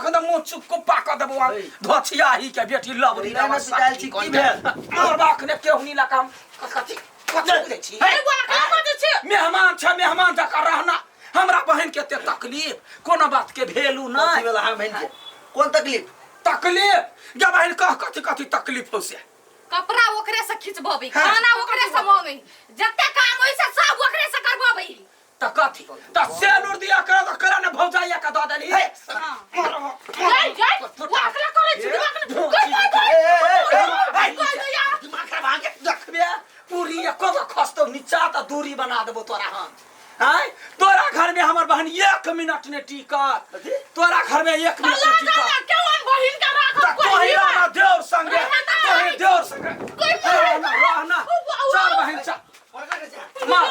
अखन तऽ मुँह चुप कुप्पा कऽ देबो हम धोछिया ही के बेटी लबरी नहि, नहि, पिटायल छी, की भेल? मारबा अखने केहुनी लऽ कऽ हम कथी कथी बुझै छी अरे बोला का बाजै छी मेहमान छै मेहमान जकाँ रहना हमरा बहन के एते तकलीफ कोनो बात के भेलू कथी नहि भेल अहाँ बहिन के कोन तकलीफ तकलीफ जब बहन कह कथी कथी तकलीफ हो से कपड़ा ओकरे से खिंचबबै खाना ओकरे से मंगै जते काम होई से सब ओकरे से करबबै त कथी त सेनुर दिया कर त करा ने भौजाइया के दऽ देली जय जय वाकला करै छी दिमाग ने कोई कोई दिमाग खराब अहाँके देखबे पूरी एको गो खसतौ नीचा त दूरी बना देबो तोरा हम आँय तोरा घर में हमर बहन एक मिनट ने टिकत तोरा घर में एक मिनट ने टिकत केवन बहिन के त राखब तोही रहना देवर संगे रहना तोही देवर संगे कोई रहना रहना चल बहन चल मार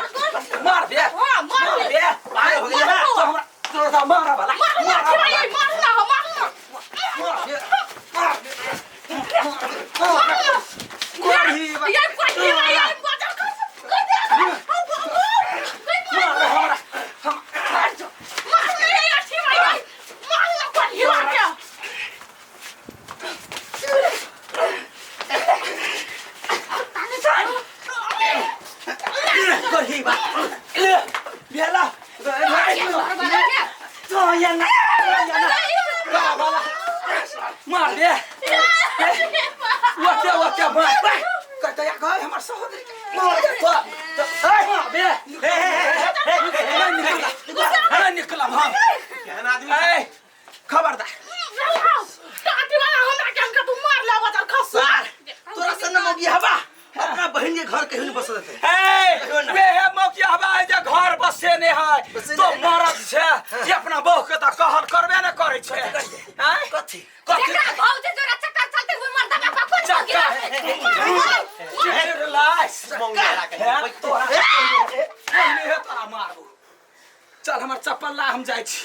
मार बे हाँ, मार बे। बे मार हो गेलै। तो हमरा तोरा मारा वाला मारना मारा वाला। मारना मारना मार बे मार बे मार बे। कोढ़ी बा- ये कोई ये बजर कर मार हमरा हम मारना ये अच्छी भाई मारना कोई के कोढ़ी बा ले बेला तो ये ना ये ना वाला वाला मार दे ओते ओते मार कहते या गए हमर सहोदरी के मार दे तो ए मार बे नहीं निकला नहीं निकला हम केहन आदमी ए खबरदार तोरा सन मौगी हवा अपना बहन के घर कहियो नहीं बस देते ए वे हे मौकी हवा है जे घर बसे ने है बसे तो ने है। मरद छै जे अपना बहू के त कहल करबे ने करै छै आँय? कथी कथी जेकरा भौजी जोरा चक्कर चलते हुए मर्दवा का कोन चक्कर लाश मौगी के हे, तोरा पहिले हे तोरा मारबू चल हमर चप्पल ला हम जाइ छी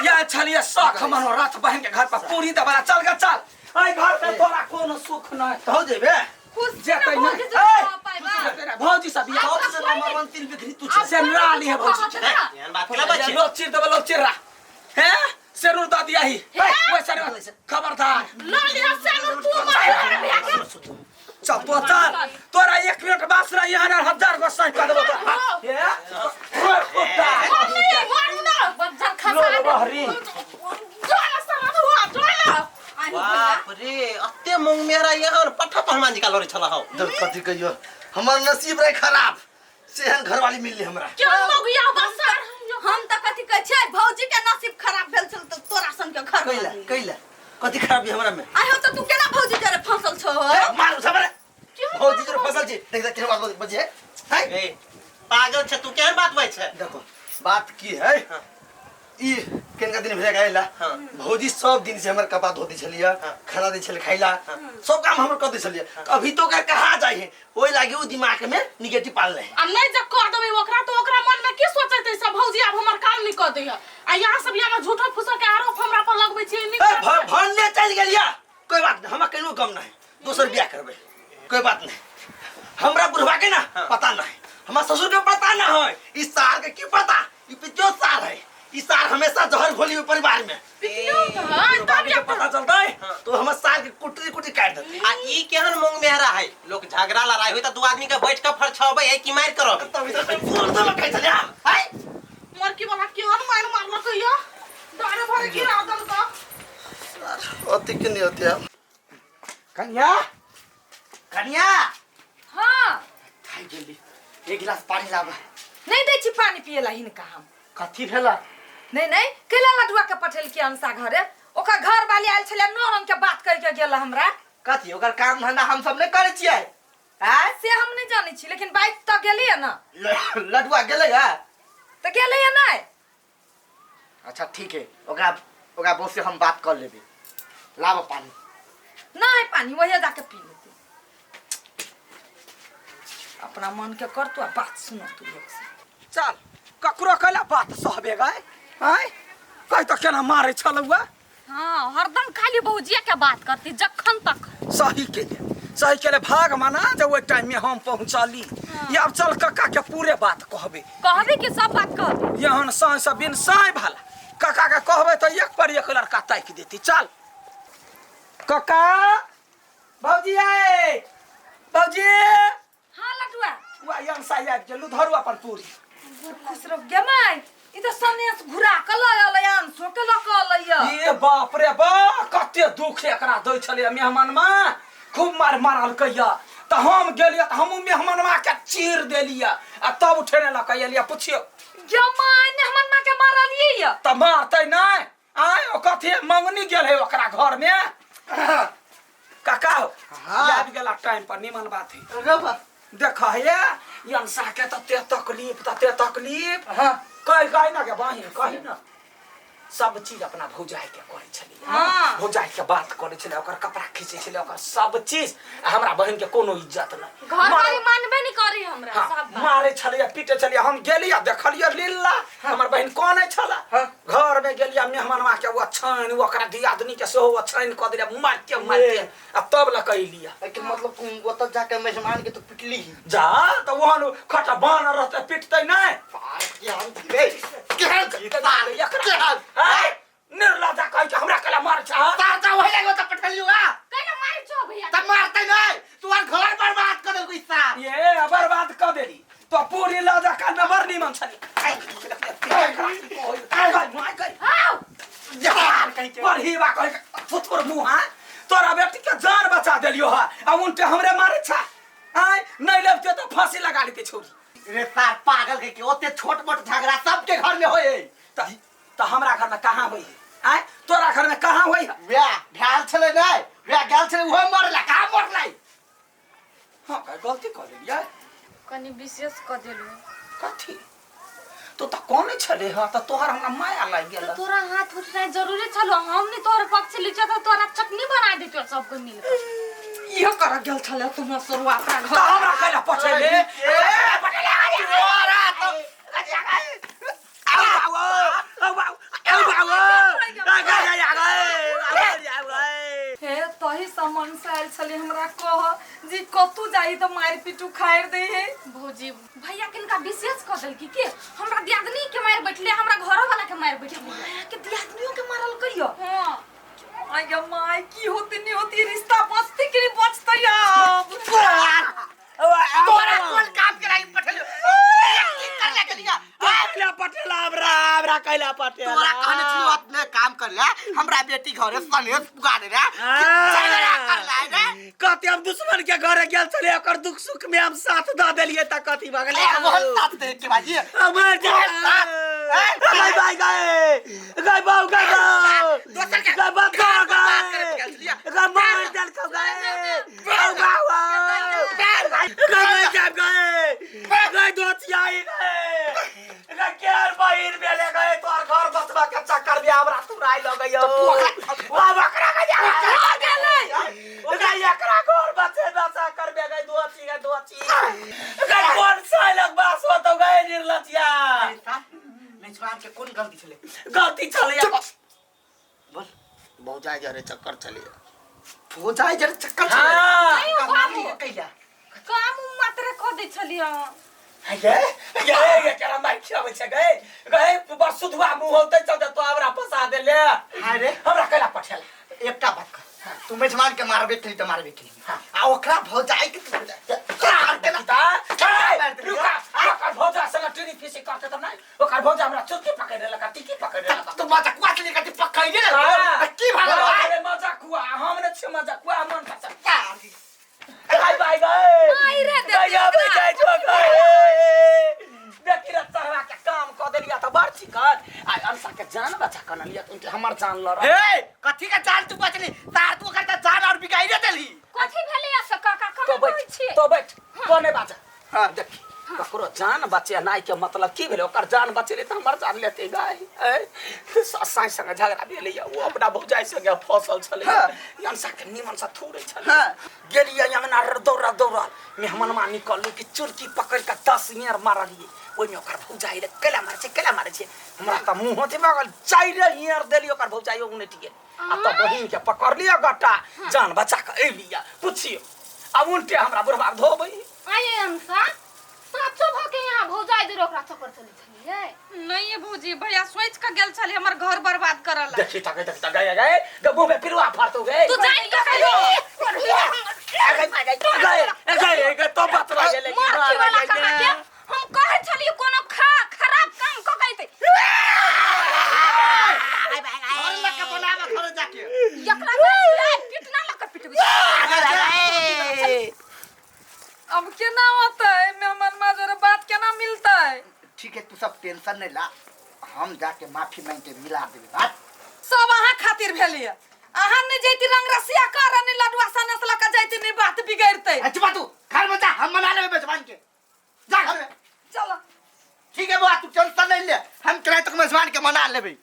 या छलिए शख मनोरथ बहन के घर पर पूरी दबरा चल गा चल एहि घर पे तोरा कोनो सुख नहीं तो जेबे खुश जेतै भौजी नहि जोरा ए, पाइबा जेतै नहि भौजी सब बियाह भौजी से नंबर वन तिल बिखरी तू छे से नाली है भौजी एहन बात केला बच्चे लोग चिर देबे लोग चिर्रा हैं सेनुर दऽ दिया ही ओइ सेनुर खबरदार चल तो चल तोरा एक मिनट बास रही यहाँ हजार गो सही कऽ देबो तोरा हे ओए कुत्ता बज्जर खसा लो दे बहरी बाप रे अते मूंग मेरा यहाँ पट्ठा पहलवान जी का लड़े छला हौ जब कथी कहियो हमर नसीब रहे खराब सेहन घरवाली मिलली हमरा हम तऽ कथी कहै छियै भौजी के नसीब खराब भेल छल तऽ तोरा सन के घर कैला कैला कथी खराबी हमरा में आइ हो तऽ तू केना भौजी जरे फंसल छो ए, मारू सबरे भौजी जरे फसल छी देख देख केहन बात बजे है हैं? ए पागल छे तू केहन बात बजै छे देखो बात की है ई केनका दिन भेल आइला हाँ। भौजी सब दिन से हमर कपड़ा धो दै छलियै हाँ। खाना दै छलियै खाइला सब काम हमर कर दै छलियै अभी तो ओकरा कहा जाइ है ओहि लागी ओ दिमाग में निगेटिव पाल रहे आ नहीं जब कह देबै ओकरा तो ओकरा मन में की सोचैत है सब भौजी आब हमर काम नहीं कह दै है आ यहाँ सब यहाँ झूठो फूसो के आरोप हमरा पर लगबै छियै नीक ए भरने चलि गेलिया कोई बात नहीं हमरा केनो गम नहीं दोसर बियाह करबै कोई बात नहीं हमरा बुढ़वा के ना पता नहीं हमरा ससुर के पता ना है इस सार के की पता ई पितियो सार है ई सार हमेशा जहर घोली हुई परिवार में हाँ, तब के पता चलता है तो हमर सार के कुटी कुटी काट देते आ ई केहन मूंग मेहरा है लोग झगड़ा लड़ाई होई त दू आदमी के बैठ के फरछाबै है कि मार करब तब इधर बोल दो मकई चले हम हाय मरकी वाला केहन मार मारलक यो डरे भरे गिरा देलक अति के नहीं होती अब कन्या कन्या हाँ खाइ गेली एक गिलास पानी लाबा नहीं दै छी पानी पिए ला हिनका हम कथी भेला नहीं नहीं कैला लडुआ के पठेलकी अंसा घरे ओकर घर वाली आयल छलै नौ रंग के बात कहि के गेल हमरा कथी ओकर काम धंधा हम सब नहीं करै छियै आँय से हम नहीं जानै छी लेकिन बाइक तऽ गेलियै ने लडुआ गेलै है तऽ गेलैया नहि अच्छा ठीक है ओकरा ओकरा बॉस से हम बात कर लेबे लाबो पानी नहीं पानी वही जाके पी लेते अपना मन के कर तू आ बात सुनो तू लोग से चल ककरो कैला बात सहबे गाय आँय कहि तऽ केना मारै छलौआ हाँ हरदम खाली भौजिया के बात करती जखन तक सही के लिए सही के लिए भाग माना जे ओहि टाइम में हम पहुंचली या अब चल कक्का के पूरे बात कहबे कहबे कि सब बात कहबे यहन साँय से बिन साँय भला काका के कहबै तऽ एक पर एक लड़का ताकि देती। चल काका, भौजी आए, भौजी। हाँ लटुआ। वा यंसा आबि गेलू, धरू अपन पूरी। खुश रह गे माय, ई तऽ सनेस घुरा के लऽ एलै, अंशो के लऽ के एलै। ये बाप रे बा, कते दुख एकरा दै छलै मेहमानमा, खूब मार मारलकै। तऽ हम गेलियै तऽ हमहूँ मेहमानमा के चीर देलियै आ तब उठेने लऽ के एलियै। पुछियौ गे माय, ने हमर माँ के मारलियै या? तऽ मारतै नहि? आय ओ कथी मंगनी गेल है ओकरा घर में। काका हो, आबि गेला टाइम पर, निमन बात है। रे बा। देख हे यंसा के तते तकलीफ, तते तकलीफ। हाँ। कह कह ना के बहिन, कही ना, सब चीज अपना भौजाई के करै छलियै। हाँ। भौजाई के बात करै छलै, ओकर कपड़ा खींचै छलै, ओकर सब चीज। आ हमरा बहिन के कोनो इज्जत नहि। घर वाली मानबे नहीं करी हमरा। हाँ, सब बात। मारे छलियै, पीटे छलियै। हम गेलियै, देखलियै लीला, हमर बहिन कनै छला। हाँ। घर में गेलियै, मेहमानवा के ओ छानि, ओकरा दियादनी के सेहो ओ छानि कऽ देलियै, मारि के मारि के आ तब लऽ कऽ एलियै। एहिके मतलब तू ओतऽ जाके मेहमान के तू पिटली ही? जा तऽ ओहन खटा बान रहतै, पिटतै नहि? केहन रे, केहन सार, केहन आँय, निर्लज्जा कहै छै हमरा कला मार छ। सार जा वही लगे ओतऽ पटलियो आ। कैला मारि छो भैया? तब मारतै नहि, तू आर घर बर्बाद कर देलको ई सार। ये बर्बाद कऽ देली तो पूरी लजा काल में बड़ निमन छली। आओ। यार कहीं के बरहीवा कह फुतफुर मुँह। हाँ, तोरा बेटी के जान बचा देलियो हा आ उनटे हमरे मारे छा। आय नहीं लेबते तो फांसी लगा लेते छोरी। रे सार पागल के के ओते छोट मोट झगड़ा सबके घर में होए। त हमरा घर में कहाँ होई है? आय तोरा घर में कहाँ होई है? वैह भेल छलै नै, वैह गेल छलै, ओहो मरला, कहाँ मरलै? हाँ का गलती कर लेलियै। कनी विशेष क देलू। कथी? तो त कोने छले हा त तोहर हमरा माया लागि गेल। तो तोरा हाथ उठनाइ जरूरी छलो, हम नहीं तोहर पक्ष लिछो तो तोरा चटनी बना देतियो सबको मिल के। इहो कर गेल छलै तुम सरुआ अपना त घर। हमरा कैला पठेले? तोरा तो आउ आउ आउ आउ आउ आउ। हे तही सब मन से आयल छलै हमरा कह जी कतू जाई तऽ मारि पीट उखाड़ि दे है। भौजी भैया किनका विशेष क देलकी के हमरा दियादनी के मारि बैठले, हमरा घरो वाला के मारि बैठले। माया के दियादनियों के मारल कहियो? हां। आय गे my, की होती नहीं होती, रिश्ता बचती कि नहीं बचती अब? तोरा कोन काम कराई पठलियो? की कर ले गेलिया? कैला पटेला हमरा, हमरा कैला पटेला? तोरा कहने छलियो अपने काम कर ले, हमरा बेटी घरे सनेस पुगा दे रे, झगड़ा कर ले रे। कते हम दुश्मन के घरे गेल छलियै, ओकर दुख सुख में हम साथ दऽ देलियै तऽ कथी भऽ गेलै? ए, मोहन साथ दे के बाजी। हमर जा साथ। गई भाई गए गई बाऊ गई बाऊ दोसर के गई बाप घर गई बर्बाद करे के गेल छलियै। गई मार देलकौ गई बाऊ बाऊ गई गई जाब गई गई दोतिया गई गई केर बहिन भेले गई तोहर घर बसवा के चक्कर में हमरा तुराई लगैयो। वा बकरा के जा गई एकरा घर बचे बचा कर बे गई दोची गई दोची गई कोन साइलक बास होतौ गई निर्लजिया। मेजबान के कोन गलती छलै? गलती छलै। बोल। भौजाई जरे चक्कर चलिए। भौजाई जरे चक्कर छलै? हाँ। नहीं हो बाबू। कहिया? काम मात्र क दै छलियै। गे गे गे केरा मार खियाबै छै गए गए बस सुधुआ मुँह होतै चलते तो हमरा फंसा देले। हाय रे। हमरा कैला पठेला? एकटा बात कह, तू मेजबान के मारबे केली तऽ मारबे केली, आ ओकरा भौजाई के तू मार के ना रुका, ओकर भौजा संगे टीरी फीसी करते तऽ नहि, ओकर भौजा हमरा चुटकी पकड़ि लेलक आ टिकी पकड़ि लेलक। तू मजकुआ छली कथी पकड़ि गेल? हाँ। की भऽ गेल? अरे मजाकुआ हम नहि छियै मजाकुआ, मन फसा बाय बाय गए मारि रे देती गया ओकरा। गए जो गए देखी रे चढ़वा के काम कऽ देलियै तऽ बड़ चिकन आ अंसा के जान बचा कऽ अनलियै तऽ उनके हमर जान लऽ रहल। हे कथी के जान तू बचली? तार तू ओकर तऽ जान और बिगाड़िए देली। कथी भेलै से काका? तो कहाँ बैठ कहै छियै? तो बैठ कोने बाजा। हाँ। देखी ककरो जान बचेनाइ के मतलब की भेलै? ओकर जान बचेलै तऽ हमर जान लेतै गाय। साँझ संगे झगड़ा भेलै, ओ अपना भौजाइ संगे फसल छलै, अंसा के निमन से थूरै छलै। गेलियै अंगना दौड़ल दौड़ल मेहमानमा निकललै कि चुरकी पकड़ि कऽ 10 ईयर मारलियै ओहिमे। ओकर भौजाइ रे कैला मारै छै, कैला मारै छै? हमरा तऽ मुँह होते भऽ गेल, 4 ईयर देलियै, ओकर भौजाइयो उनटि गेल आ तब बहिन के पकड़लियै, गट्टा जान बचा कऽ एलियै। पुछियौ आब उनटे हमरा बुढ़बा धोबै। आये अंसा साचो भ के यहाँ भौजाई दे ओकरा चक्कर चलै छलियै। नहीं भौजी, भैया सोच के गेल छली हमर घर बर्बाद करला। देखी तक देखी तक गए गए गबू में पिरुआ फाड़तो गए। तू जान के कहियो। गए गए गए गए तो बात रह गेलै। मार की वाला कहा के हम कहै छलियै कोनो खा खराब काम क गइते। घर लके बनाबे घर जाके। एकरा के पिटना लके पिटबै। अब केना होतै मेहमान माजोरे बात केना मिलतै? ठीक है, तू सब टेंशन नहीं ला, हम जाके माफी मांग के मिला देबे बात। सब अहाँ खातिर भेलिए। अहाँ नहीं जैती रंग रसिया कर नहीं लडुआ सनेस लके जैती नहीं बात बिगड़तै। अच्छा तू घर में जा, हम मना लेबे मेजबान के, जा घर में। चलो ठीक है बुआ, तू टेंशन नहीं ले, हम किराए तक मेजबान के मना लेबे।